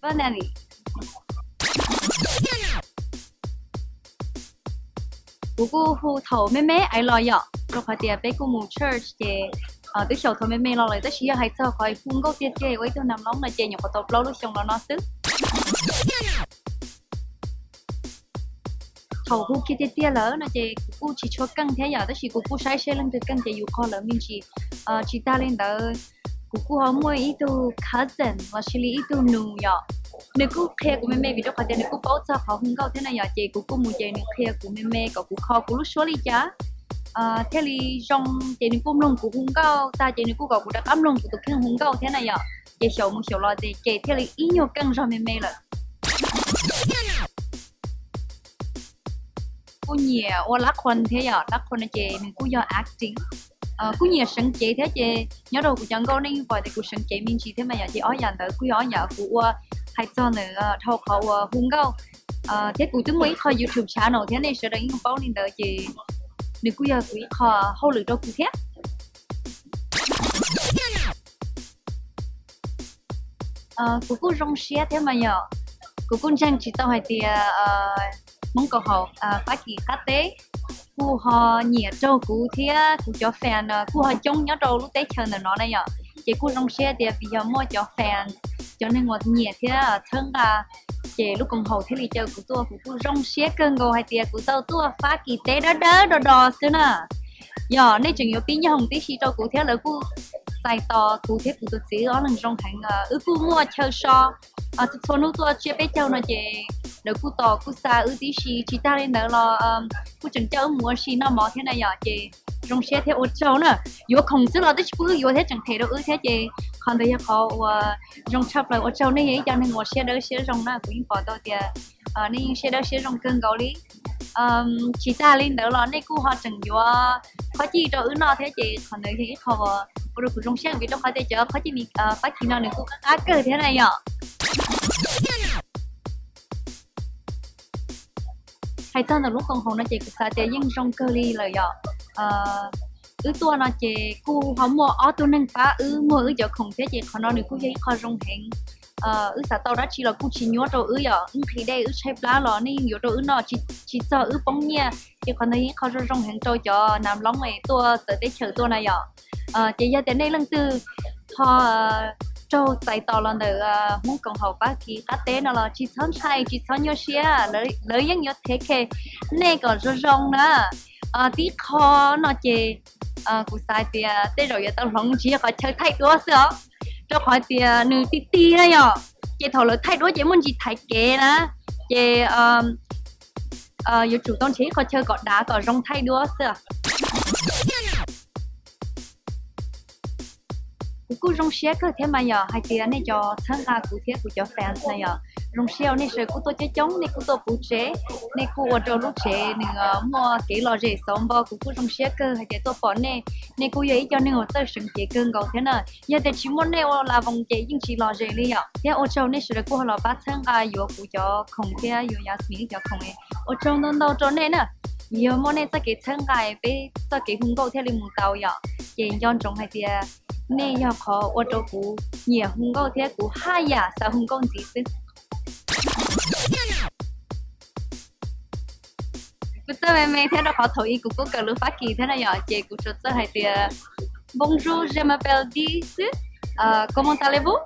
Kuv kuj hu thaum me me ais los yom, rau qhov tias peb kuj mus church ces twb xyaum thaum me me los lawm, tab sis yog hais txog qhov hu nkauj tiag tiag ua ib tug nam loob no ces nyuam qhuav tau plaub lub xyoo los no xwb. Thaum hu kiag tiag tiag lawm no ces kuv kuj tsis tshua keej thiab yom, tab sis kuv kuj saib seb leej twg keej ces yus qog lawv me ntsis. Tsis tag li ntawd, kuv kuj ho muaj ib tug cousin los sis li ib tug nus yom, nws kuj qhia kuv me me vim rau qhov tias nws kuj paub txog qhov hu nkauj thiab na yom, ces kuv kuj mus ces nws qhia kuv me me kom kuv kho kuv lub suab li cas thiaj li zoo, ces nws kuj mloog kuv hu nkauj tag ces nws kuj kom kuv rov qab mloog kuv tus kheej hu nkauj thiab na yom, ces xyaum mus xyaum los ces thiaj li ib nyuag keej zog me me lawm. Kuj nyiam ua lab qhuas thiab yom, lab qhuas no ces nws kuj yog acting. Kuj nyiam seev cev thiab ces nyob rau kuv cov nkauj nej yeej pom tias kuv seev cev me ntsis thiab mas yom, ces ob yam ntawd kuj yog ob yam kuv ua hais txog ntawm dhau qhov uas hu nkauj. Thiab kuv twb muaj ib qho YouTube channel thiab nej sawv daws yeej paub li ntawd ces nws kuj yog kuv ib qho hauj lwm rau kuv thiab. Kuv kuj zoo siab thiab mas yom, kuv kuj ntseeg tsis tau hais tias Hmoob Koom Haum Fab Kis qab teb kuj ho nyiam raug kuv thiab kuv cov fan kuj ho coob nyob rau lub teb chaws ntawm no na yom, ces kuj zoo siab tias vim yog muaj cov fan, cov neeg uas nyiam thiab txhawb nqa, ces lub koom haum thiaj li caw kuv tuaj. Kuv kuj zoo siab kawg nkaus hais tias kuv tau tuaj Fab Kis teb dawb dawb do do xwb na. Yog nej tseem yuav pib nyob hoom tib si rau kuv thiab lawv kuj txais tos kuv thiab kuv tus txiv ob leeg zoo heev. Wb kuj muaj chaw so txhua hnub tuaj tsiab peb caug no ces lawv kuj tos kuj xa wb tib si. Tsis tag li ntawd los kuj tseem coj wb mus ua si noj mov thiab na yom, ces zoo siab thiab ua tsaug na. Yuav khoom xwb los twb tsis pub wb yuav thiab tseem them rau wb thiab ces qhov ntawd yog qhov uas zoo tshaj plaws. Ua tsaug, nej yog ib co neeg uas siab dawb siab zoo na, kuv yeej pom tau tias nej yeej siab dawb siab zoo kawg nkaus li. Tsis tag li ntawd los nej kuj ho tseem yuav qhob cij rau wb noj thiab ces qhov ntawd yog ib qho uas ua rau kuv zoo siab vim rau qhov tias cov qhob cij Fab Kis no nws kuj qab qab kawg thiab na yom. Hais txog ntawm lub koom haum no ces kuv xav tias yeej zoo kawg li lawm yom. Wb tuaj no ces kuj ho muaj ob tug neeg pab wb muag wb cov khoom thiab ces qhov no nws kuj yog ib qho zoo heev. Wb xav tau dab tsi los kuj tsis nyuab rau wb yom, wb nqhis dej wb tshaib plab los nej yeej yuav rau wb noj tsis txog wb poob nyiaj, ces qhov ntawd yog ib qho zoo zoo heev rau cov nam loob es tuaj txawv teb chaws tuaj na yom. Ces yog tias nej leej twg ho raug txais tos los ntawm Hmoob Koom Haum Fab Kis qab teb no los tsis txhob ntshai tsis txhob nyuaj siab, lawv yeej yuav thev khe nej kom zoo zoo na. Tib qho no ces kuv xav tias tej zaum yuav tau hloov tsis yog qhov chaw thaij duab xwb os, rau qhov tias nws ti ti na yom, ces thaum lawv thaij duab ces muaj ntsis thaiv kev na, ces yuav tsum tau nrhiav ib qho chaw kom dav kom zoo thaij duab xwb. Kuv kuj zoo siab kawg thiab mas yom, hais tias nej cov txhawb nqa kuv thiab kuv cov fans na yom, zoo siab uas nej sawv kuj tuaj coob coob, nej kuj tuaj puv tsev, nej kuj ua rau lub tsev nws muaj kev lom zem xauv npo. Kuv kuj zoo siab kawg hais tias tuaj pom nej, nej kuj yog ib co neeg uas txawj seev cev kawg nkaus thiab na. Yog tias tsis muaj nej ua la voos ces yeej tsis lom zem li yom. Thiab ua tsaug nej sawv daws kuj ho los pab txhawb nqa yuav kuv cov khoom thiab yuav Yasmine cov khoom. Ua tsaug ntau ntau rau nej na. Yog muaj nej txoj kev txhawb nqa peb txoj kev hu nkauj thiaj li mus tau yom. Ces nco ntsoov hais tias nej yog qhov ua rau kuv nyiam hu nkauj thiab kuv haj yam xav hu nkauj ntxiv xwb. Kuv txawj me me thiab rau qhov thaum ub kuv kuj kawm lus Fab Kis thiab na yom, ces kuv tsuas txawj hais tias Bonjour, je m'appelle Di xwb. Comment allez-vous?